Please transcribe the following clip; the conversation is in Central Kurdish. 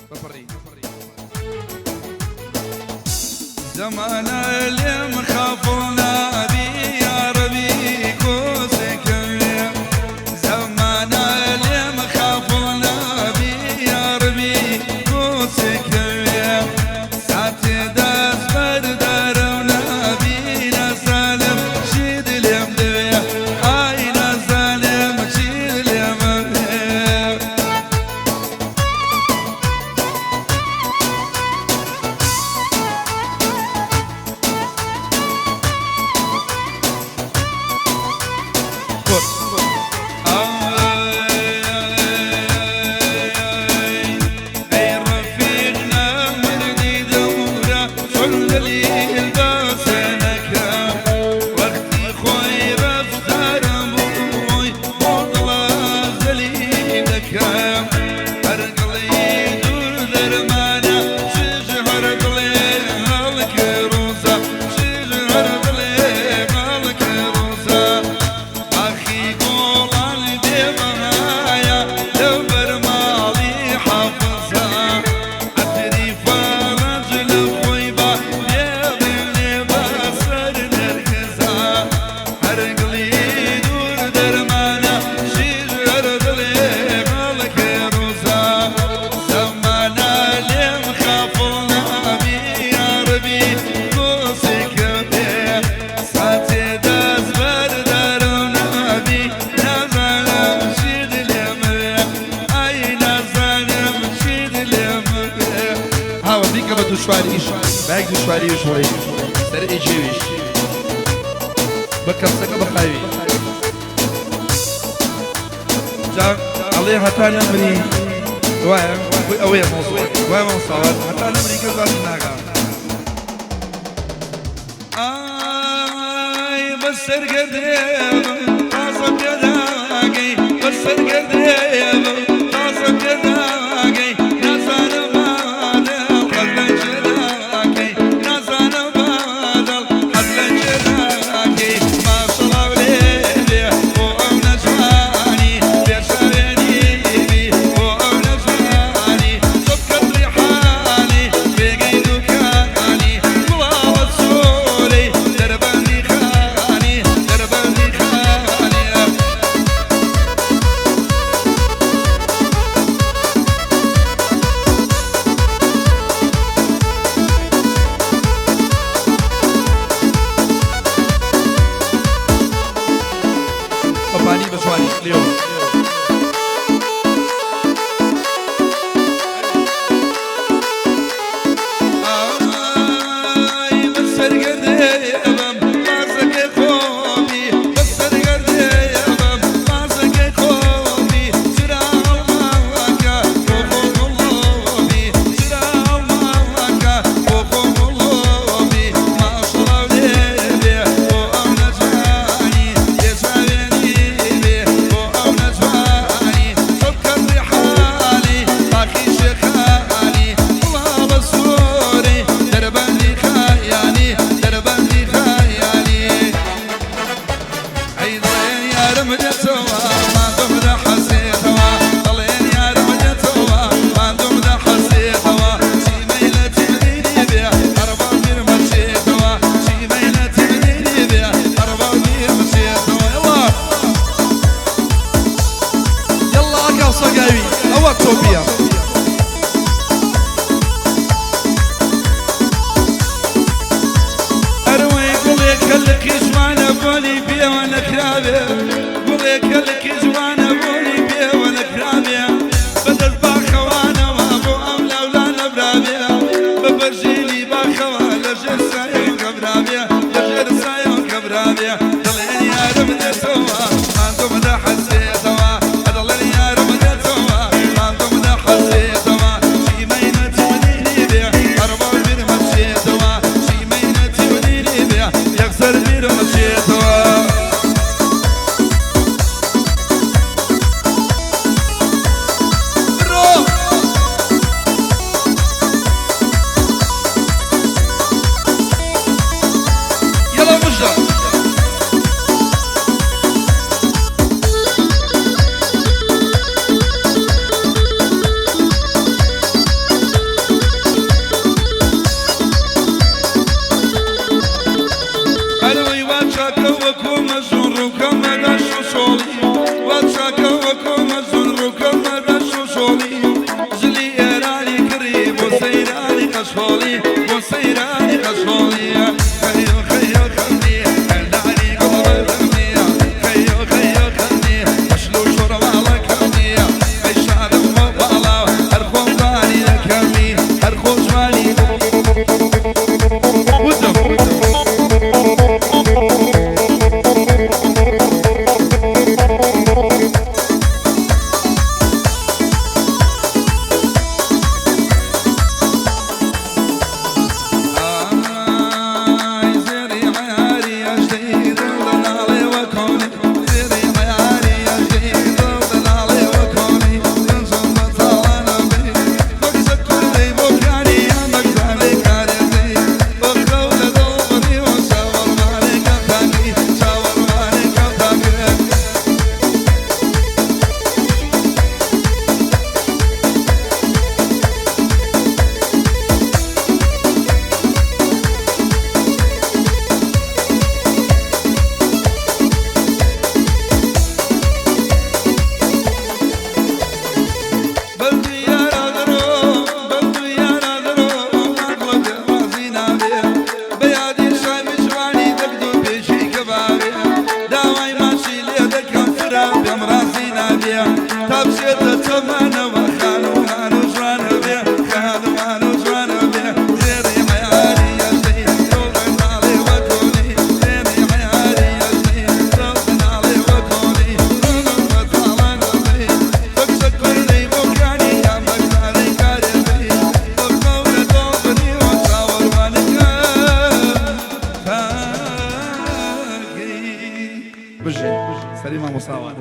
بەپڕی. زەمانە لێم خافڵ نابی یاڕەبی کۆسێکەوێ زەمانە لێم خافڵ نابی یاڕەبی کۆسێکەوێ ساتێ دەست بەردارەو نابی نازانم چیت لێم دەوێ ئای نازانم چیت لێم ئەوێ. ئەی ڕەفیق نامردی دەورە چۆن دەلیل باسێنەکە وەختی خۆی ڕەفتارم بووی بۆ دڵە زەلیل دەکەم هەر گڵی دوور دەرمانە چژ هەر دڵێ هەڵکە ڕۆزە چژ هەر دڵێ هەڵکە ڕۆزە ئاخی گۆڵان بێبەهایە لەبەر ماڵی حافزە عەتری فەرەج لە خۆی با لێبێ بەسەر نەرگزە هەر گڵی دوور دەرمانە شیر هەر دڵێ هەڵکێ ڕۆزە زەمانە لێم خافڵ نابی یاڕەبی کۆسێکە بێ ساتێ دەست بەردارەو نابی نازانم چیت لێمەوێ ئای نازانم چیت لێمەوێ. هاوە بیکە بە دوشواریش بایەک دوشواریش بڵێ سەر ئێجێویش بە کەپسەکە بەخاوی جا ئەڵێ هەتا نەمری وایە خۆی ئەوەیە مەوزوع وایە مامۆستا هەتا نەمری کەس باسی ناکا. ئای بەسەر گەردێبم تازە پێداگەی بەسەر گەردێبم تازە پێداگەی نازانم بادڵ حەز لە کێ داکەی نازانم بادڵ حەز لە کێ داکەی ماشەڵاو لێ بێ بۆ ئەو نەجوانی بێشاوێنی بی بۆ ئەو نەجوانی چۆ بکەت ڕیحانی پێگەی دوکانی گوڵاوە سۆرەی دەربەندی خانی دەربەندی خانی. بەپانی بەجوانی لێو. ئای بەسەر گەردێبم بازەکەی خۆمی بەسەر گەردێبم بازەکەی خۆمی چرا هەڵماکە بۆ خۆم گوڵۆمی چرا هەڵماکە بۆ خۆم گوڵۆمی ماشەڵاو لێ بێ بۆ ئەو نەجوانی بێچاوێنی بێ بۆ ئەو نەجوانی چۆ بکەم ڕیحالی باخی شێخانی گوڵاڵە سۆرەی دەربەندی خایانی دەربەندی خایانی. ئەی دڵێن یارم دێتەوە ماندوم دەحەسێتەوە دڵێن یارم دێتەوە ماندوم دەحەسێتەوە چی مەیلە تبدیلی بێ ئەربا بیرمەچێتەوە چی مەیلە تبدیلی بێ ئەربا بیرمەچێتەوە. يلا يلا ئاکاو سەگاوی ئەوە تۆپیە. ئەروەی گوڵێک کە لقی جوانە بۆلی پێوە نەکراوێ گوڵێک کە لقی جوانە بۆلی پێوە نەکراوێ بەدەست باخەوانەوە بۆ ئەم لاولا نەبراوێ بە بەرژێلی باخەوە لەژێر سایەو کەبراوێ لەژێر سایەو کەبراوێ دڵێن یارم دێتەوە ماندوم دەحەسێتەوە دڵێن یارم دێتەوە ماندوم دەحەسێتەوە. بژین سەری مامۆساوان.